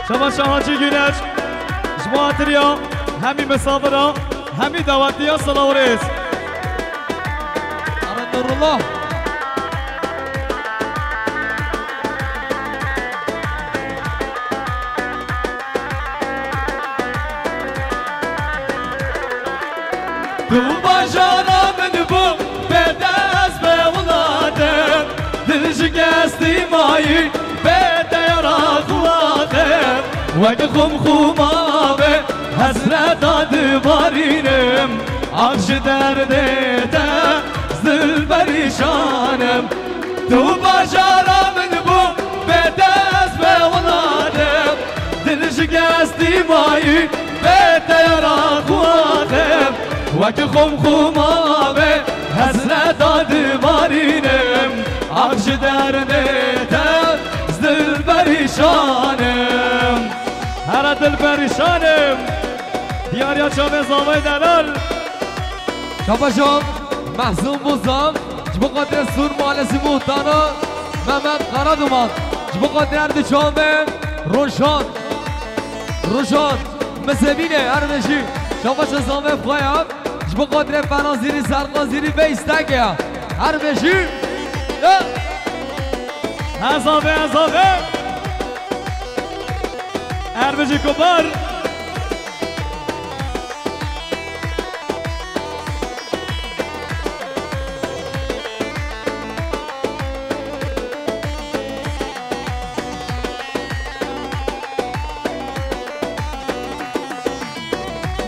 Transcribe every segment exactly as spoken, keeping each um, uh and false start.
Şabaşa Hacî Güneş, ji bo hatiriya hemî misafira, hemî dawetiya silav û rêz. Ara Nurullah. Tu bajara min bû, bê dest bê welatim, dil ji kestî mayî, bê teyara xwaxim, wek xum xuma be, hesreta dibarînim, ax ji derdê te, zil perîşan im. Tu bajara min bû, bê dest bê welatim, dil ji kestî mayî, bê teyara xwaxim, wek xum xuma be, hesreta dibarînim, ax ji derdê te, zil perîşan im. Here dil perîşan im. Diyariya çavê zavayê delal. Şabaşo, Mehzûn Bozan, ji bo xatirê Sûr Mahallesî Muhtara Mehmet Karaduman, ji bo xatirê her du çavê Roşan, Roşan, Mezebîne, her de jî, şabaşo zavê xwe ya, ji bo xatirê Feranzîrî, Serqanzîrî vê îstekê ya, her de jî, ya. Ezave, ezave. Erbijî Kubar.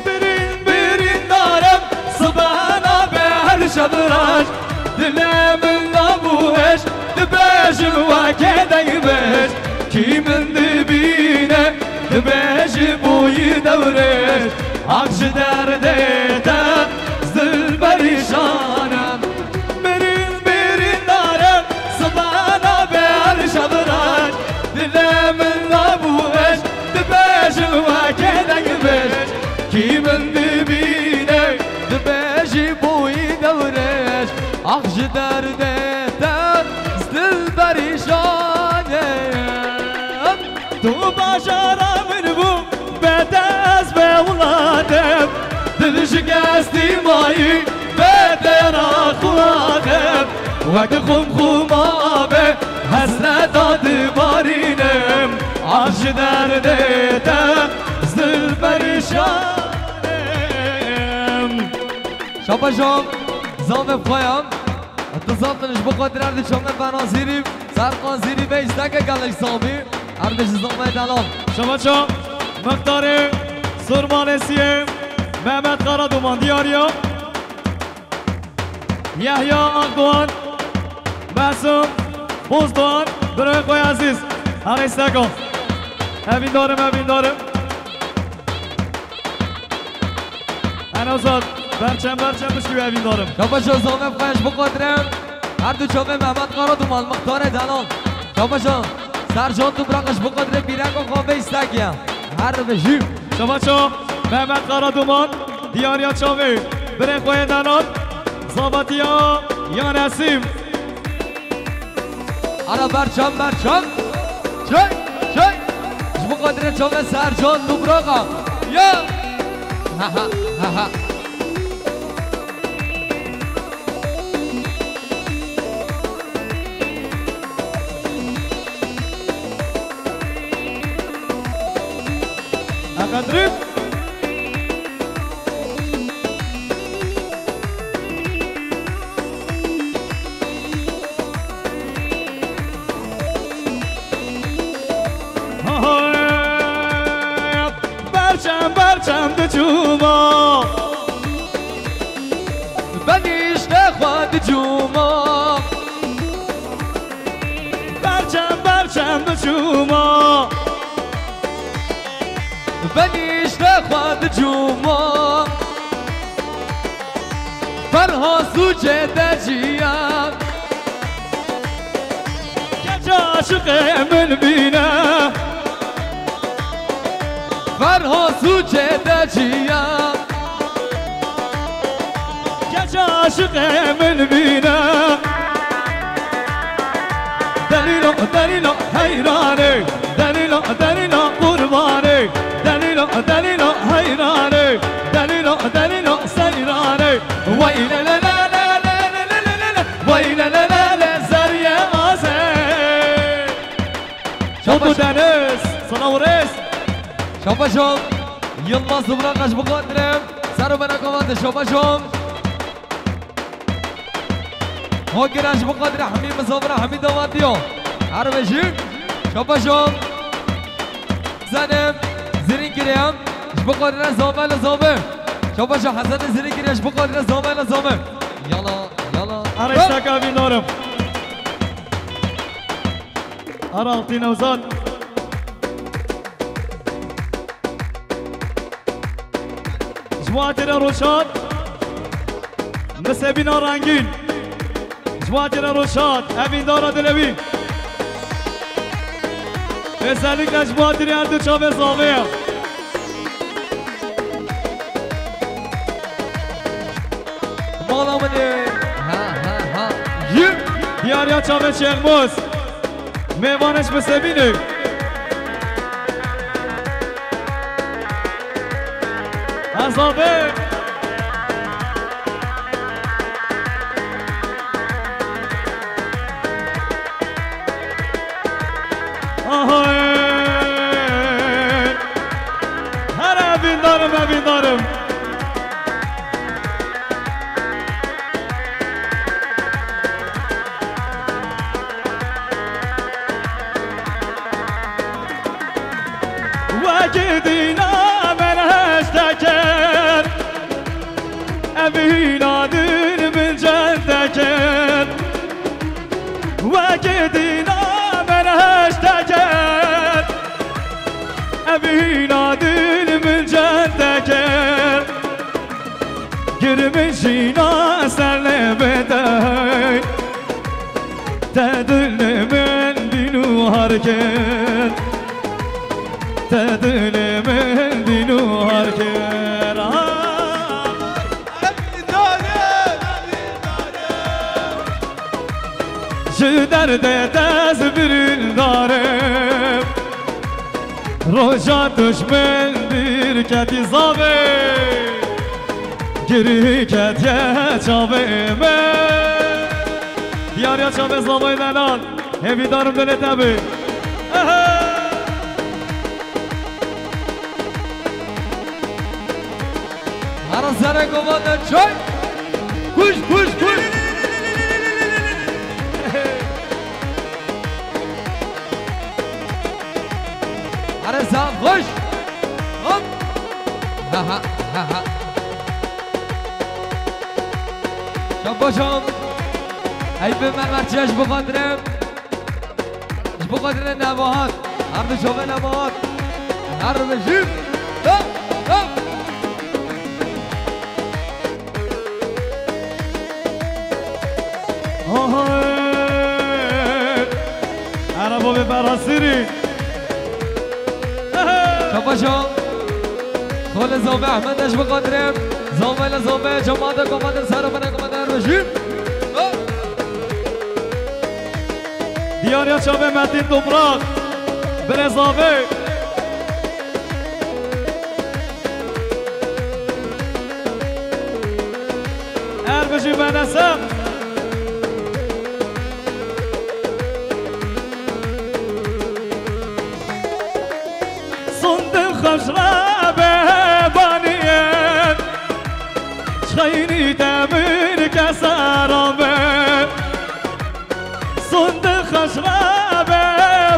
Birîn, birîn darim, sibena be her şev reş. Dilê min labû hêj, dibêjim wekê dengbêj. Kî min dibîne, dibêjî bûyî dewrêj. Haq ji derdê te, zil perîşan im. Birîn, birîn darim, sibena be her şev reş. Dilê min labû hêj, dibêjim wekê dengbêj. Kî min dibîne, dibêjî bûyî dewrêj. Ax ji derdê te, zil perîşan im. Tu bajara min bû, bê dest bê welatim, dil ji kestî mayî, bê teyara xwaxim, wek xum xuma be, hesreta dibarînim, ax ji derdê te, zil perîşan im. Şabaşo, zavê xwe ya. Tu zaten ji bo xatir her du çavê Feranzîrî, Serqanzîrî vê îstekê gelek zavî. Her du ji zavê delal. Şabaşo, mixtarê Sûr Mahallesiyê, Mehmet Karaduman, diyariya. Yahya Akdoğan, Mehzûn Bozdoğan, birayê xwe ezîz. Her îsteka. Evîndarim, evîndarim. Enozat, berçem berçem bişkî evîndarim. Şabaşo zavê xwe ji bo xatirê her du çavê Mehmet Karaduman, mixtarê delal. Şabaşo, Sercan Dubraq ji bo xatirê pîreka xwe vê îstekê. Her bijî. Şabaşo, Mehmet Karaduman, diyariya çavê, birê xwe yê delal, zavatiya ya Nesîm. Ara berçem, berçem. Çay, çay. Ji bo xatirê çavê Sercan Dubraxa. Ya. Ha, ha, ha, ha. Akadrim. Berçem, berçem diçûma. Benîşte xwe diçûma. Berçem, berçem diçûma. Benîşte xwe dicûma. Ferha sûcê te ciya. Keça aşiqê min bîne. Ferha sûcê te ciya. Keça aşiqê min bîne. Delîlo, delîlo heyranê. Delîlo, delîlo qurban. Deniz, sana vurez. Şabaşom. Yılmaz Dubrak, ez ji bo xatirê. Ser û bena komande, şabaşom. Hogir, ez ji bo xatirê Hemî Mizavira, Hemî Davandiyo. Her bêjî. Şabaşom. Zenim. Zirîn kireyam. Ji bo xatirê Zame le Zame. Şabaşom, Hesen Zirîn kireyam. Ji bo xatirê Zame le Zame. Yala, yala. Ara îsteka vî norim. Ara Altî Newzad. Ji bo xatirê Roşan, Misebîna Rengîn. Ji bo xatirê Roşan, evîndara dilê wî. Özellikle ji bo xatirê her du çavê Zavê ye. Mala min ê. Ha, ha, ha. Yim. Diyariya çavê Şêxmûs. Mêvanê ji Misebînê. Ez avê. Ahay. Her evîndarim, evîndarim. Wekî dîna min heştekir, evîna dîn min cendekir. Wekî dîna min heştekir, evîna dîn min cendekir. Girmijîna ser lê bidey, te dilê min dîn û har kir. Te dilê min dîn û har kir. Ah! Ji derdê te ez birîndar im. Roja duşmen dîr ketî Zavê. Girî ketiye çavê me. Diyariya çavê Zavayê delal. Hêvîdarim dilê te bê. Ehe. Ara zere govane çay. Kuş, kuş, kuş. Are za hoş. Hop. Ha, ha, ha, ha. Şabaşam. Ey be mermerçiye ji bo xatirê. Ji bo xatirê Nebahat. Her du çavê Nebahat. Her bijî. Hop, hop. Hey! Erebo bi berasirî. Şabaşo. Xole Zame Ehmed, ez ji bo xatirê Zame le Zame, cemaate komandê ser bine komandê rejîm. Diyariya çavê Metin Toprak. Bire Zame. Er bijî Menese. Sonde xeşre be baniye. Çxeynî demir kesera be. Sonde xeşre be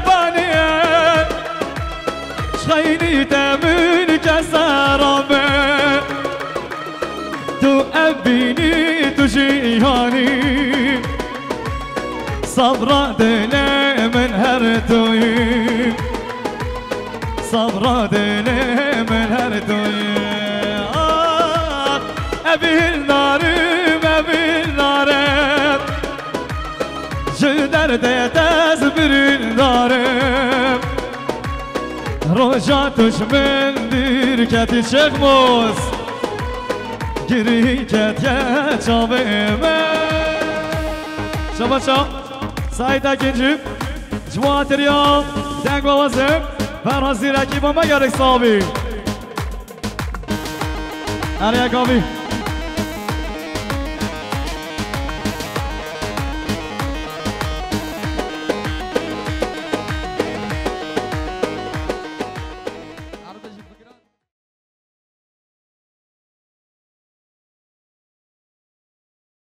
baniye. Çxeynî demir kesera be. Tu ev bînî tu jiyanî, sabra dilê min her tu yî, sabra dilê min her tu yî. Ah, ev îl narim, ev îl narim. Ji derdê te ez birîndar im. Roja tu ji min dîr ketî Şêxmûs. Girî ketiye çavê me. Şabaşa. Saîd Ekincî. Ji bo xatiriya deng we wezim. Ferha Zîrekî bo me gelek sax bî. Her yek avî.